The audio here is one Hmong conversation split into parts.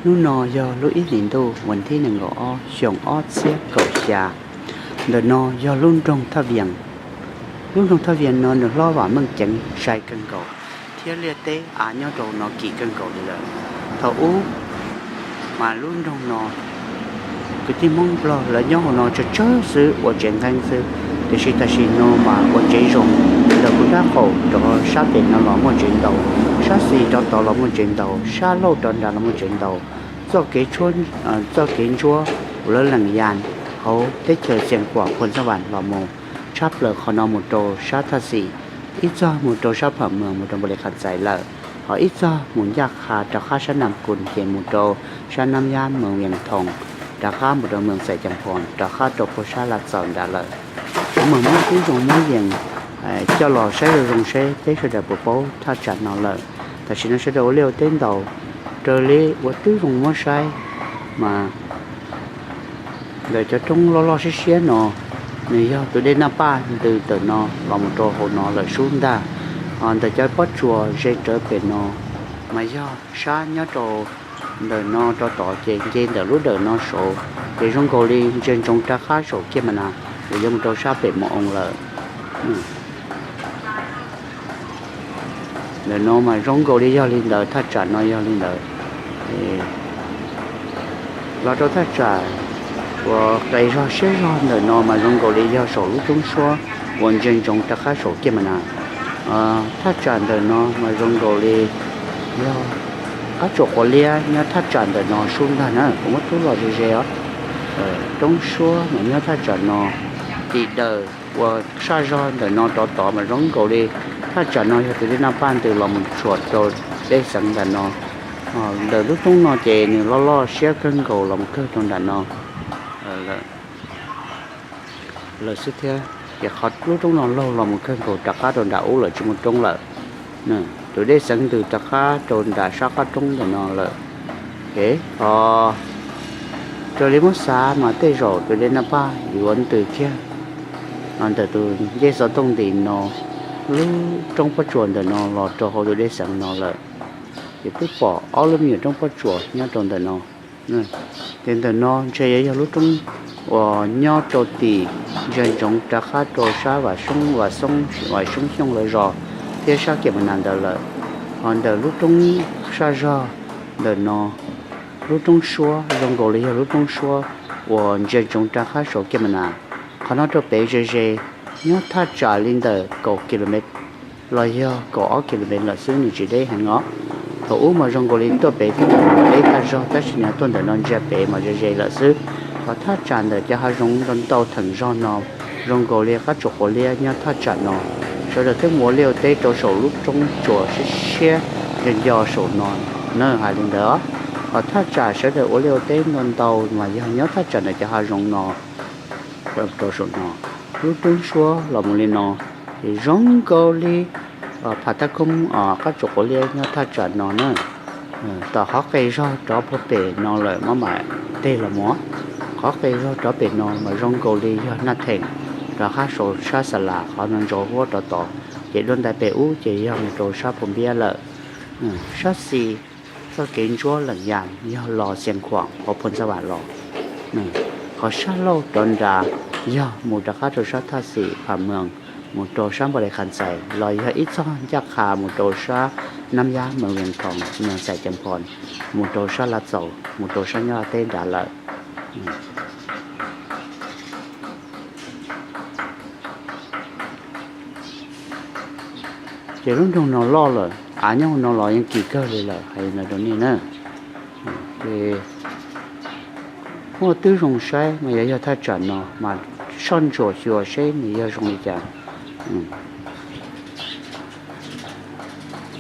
Hnub no yog lub ib hlis ntuj vas thib nees nkaum ob xyoo ob txhiab kaum xya. Ntawm no yog lub nroog Thaj Vias. Lub nroog Thaj Vias no nws hlob Vam Meej Ceev sai kawg nkaus, thiab liaj teb av nyob rau no kim kawg nkaus li lawm. Thaum ub mas lub nroog no kwv tij Hmoob Nplog lawv nyob hauv no tsawg tsawg xwb, ua tsev nqeeb xwb, tiam sis tam sim no mas ua tsev zoo. Ntawm kuv rab qaum rov sab pem no los muaj tsev ntau, sab xis rov tod los muaj tsev ntau, sab laug rov nrad los muaj tsev ntau. Txoj kev tshuab, txoj kev ntsuab uas lawv lees ya hauv teb chaws Xias Khuam Phoos Xab Vam los mus tshab plaws qhov no mus rau sab Thaj Xis, ib txog mus rau sab Pham Mees mus rau Npaus Lis Khas Xais lawm, ho ib txog mus ncaj qha rov qab sab Nam Kus ces mus rau sab Nab Yab Mees Vias Thoos, rov qab mus rau Mees Xais Cees Phos, rov qab rau puag sab Laj Txaus nrad lawm. Kuv mam muab tib zoo muab yees coj los saib zoo zoo seb peb sawv daws puas paub thaj tsam no lawm. Tam sim no sawv daws ua liaj ua teb ntau, raws li ua tib zoo muab saib mas ntawm cov roob loj loj siab siab no, nws yog tus dej Naj Paj ntws ntawm no los mus rau hauv no lawm sub ntag. Ho ntawm cov pob tsuas ze rawv pem no mas yog sab nyob rau ntawm no rov tod ces nce ntawm lub dawm no saud, ces zoo nkaus li ntsia ntsoov rov qab saum kiag mas na, uas yuav mus rau sab pem Moo Oo lawm. Ntawm no mas zoo nkaus li yog li ntawd, thaj tsam no yog li ntawd. Los rau thaj tsam uas qes zog siab zog ntawm no mas zoo nkaus li yog saum lub roob suab uas ntsia ntsoov rov qab saum kiag mas na. Thaj tsam ntawm no mas zoo nkaus li yog qab tsuas quav liab nyob thaj tsam ntawm no sub ntag na, kuv muab tub los ze ze os. Roob suab mas nyob thaj tsam no, tim dawm uas sab zog ntawm no rov tod mas zoo nkaus li thaj tsam no yog tus dej Naj Paj ntws los mus tshuam rau dej xeev ntawm no. Ntawm lub roob no ces nws loj loj siab kawg nkaus los mus kawg rau nram no lawm xwb thiab. Ces qhov lub roob no laug los mus kawg nkaus rov qab rau nram ub lawm, tsis muaj roob lawm. Tus dej xeev ntws rov qab rau nram sab qab roob ntawm no lawm. Ces ho raws li muab xav mas tej zaum tus dej Naj Paj yuav ntws kiag ntawm tus ncej xov tooj ntim no, lub roob pob tsuas ntawm no los rau hauv tus dej xeev no lawm. Ces twb pom ob lub me nyuam roob pob tsuas nyob rau ntawm no. Ces ntawm no ntshe yuav yog lub roob uas nyob rau tim ntsia ntsoov rov qab rau sab Vam Xoob, Vam Xoob, Vam Xoob Xyooj lawv zos thiab sab kiag mas na ntawd lawm. Ho ntawm lub roob sab zog ntawm no, lub roob suab zoo nkaus li yog lub roob suab uas ntsia ntsoov rov qab saum kiag mas na. Qhov no rau pem ze ze, nyob thaj tsam li ntawm kaum kilomev los yog kaum ob kilomev lawm xwb, nws tsis deb heev os. Thaum ub mas zoo nkaus li tuaj pem thiab mas deb tag zog, tab sis nws tuaj ntawm no ntsia pem mas ze ze lawm xwb. Ho thaj tsam ntawm cov hav zoov ntau ntau theem zog no zoo nkaus li qab tsuas quav liab nyob thaj tsam no. Sawv daws twb mus ua liaj ua teb rau saum lub roob tsuas siab siab nco nco saum no na, hais li ntawd. Ho thaj tsam sawv daws ua liaj ua teb ntau ntau mas yog nyob thaj tsam ntawm cov hav zoov no rau saum no, lub roob suab los mus li no, ces zoo nkaus li pham thab koob qab tsuas quav liab nyob thaj tsam no na. Tom qhov qes zog rov puag pem no lawm maj mam teg los mus, qhov qes zog rov pem no mas zoo nkaus li yog Naj Theem rov qab saum sab Xa Las qhov no ntsaus huab rov tod, ces dua ntais pem ub ces yog mus rau sab Phu Npiab lawm. Sab xis txoj kev ntsuab lees ya yog los Xias Khuam hauv Phoos Xab Vam los. Qhov sab laug rov nrad yog mus rov qab rau sab Thaj Xim Pham Mees, mus rau sab Npaus Lis Khas Xais los yog ib txog ncaj qha mus rau sab Nab Yab Mees Vias Thoos, Mees Xais Cees Phos, mus rau sab Lav Txaus, mus rau sab nyob Lav Teb nrad lawm. Ces lub nroog no loj lawm, av nyob hauv no los yeej kim kawg li lawm, hais li ntawd rau nej na. Ces muaj twb zoo saib mas yog, yog thaj tsam no mas soj ntsuam xyuas seb nws yog zoo li cas.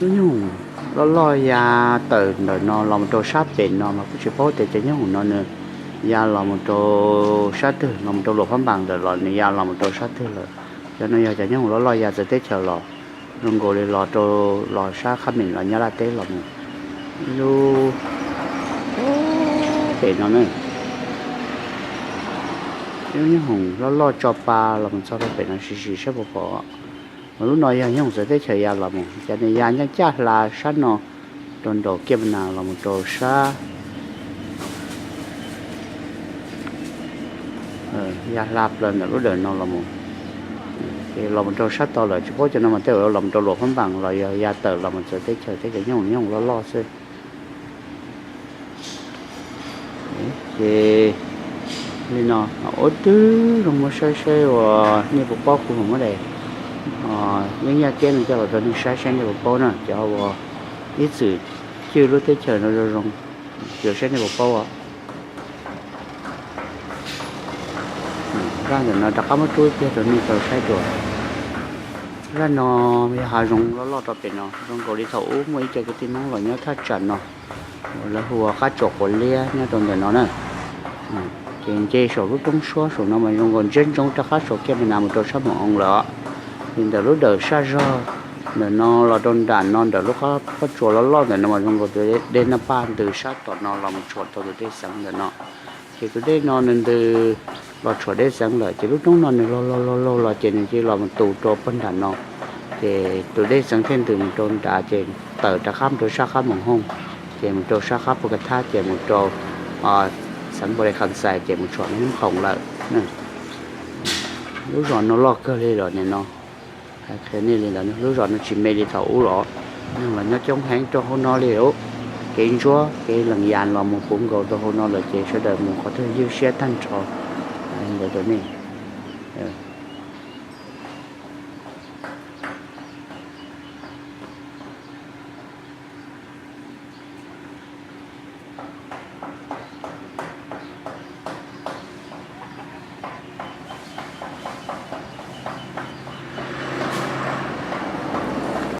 Lub nyuj hoom loj loj ya tawm ntawm no los mus rau sab pem no mas kuj tsis paub tias cov nyuj hoom no nws ya los mus rau sab twg, los mus rau Luam Phab Npas ntawm los nws ya los mus rau sab twg lawm. Cov no yog cov nyuj hoom loj loj ya txawv teb chaws los, zoo nkaus li los rau, los sab Khab Mem los Nyab Laj teb los mus. Lub pem no na, lub nyuj hoom loj loj tso pa los mus txog rau pem no sim sim saib puas pom. Mas lub no yog nyuj hoom txawv teb chaws ya los mus, cov nws ya ncaj ncaj hla sab no rau nraum Kiaj Mas Nas los mus rau sab ya hla plaws ntawm lub dawm no los mus. Ces los mus rau sab tod lawm tsis paub cov no mas tej zaum los mus rau Luam Phab Npaas los yog ya tawm los mus txawv teb chaws, teb chaws nyooj nyooj loj loj xwb. Ces li no, ua twb zoo muab saib saib uas nej puas paub kuv hais muab daim yeeb yaj kiab no coj los rau nej saib saib nej puas paub na, cov uas ib txwm cwj lub teb chaws no zoo zoo, saib nej puas paub. Zaj ntawm no rov qab muab rub ib pliag rau nej tau saib dua. Zaj no yog hav zoov loj loj rau pem no, zoo nkaus li thaum ub muaj ib co kwv tij Hmoob los nyob thaj tsam no, lawv hu ua qab tsuas Quav Liab nyob rau ntawm no na. Ces nce saum lub roob suab saum no mas zoo nkaus ntsiab ntsoov rov qab saum kiag me nas mus rau sab Moos Oo lawm. Ces ntawm lub dawm sab zog ntawm no los rau nram no ntawm lub qab tsuas loj loj ntawm no mas zoo nkaus tus dej Naj Paj ntws sab tom no los mus tshuam tau tus dej Xeev ntawm no. Ces tus dej no nws ntws los tshuam dej Xeev lawm ces lub roob no nws laug laug laug laug los ces nws cia li los mus tu rau pag nram no. Ces tus dej Xeev thiaj ntws mus rau nrad ces tawm rov qab mus rau sab qab Moos Oo, ces mus rau sab qab Phu Ka Thab ces mus rau Xeev Npaus Lis Kham Xais ces mus tshuam Hmoob Khoom lawm. Lub zos no loj kawg li los nim no, hais qhia nej li ntawd, lub zos no tsis me li thaum ub los, neeg los nyob coob heev rau hauv no li os. Kev ntsuab kev lees yas los mus puv nkaus rau hauv no lawm ces sawv daws mus qhov twg ywj siab tag nrho ntawd rau nej.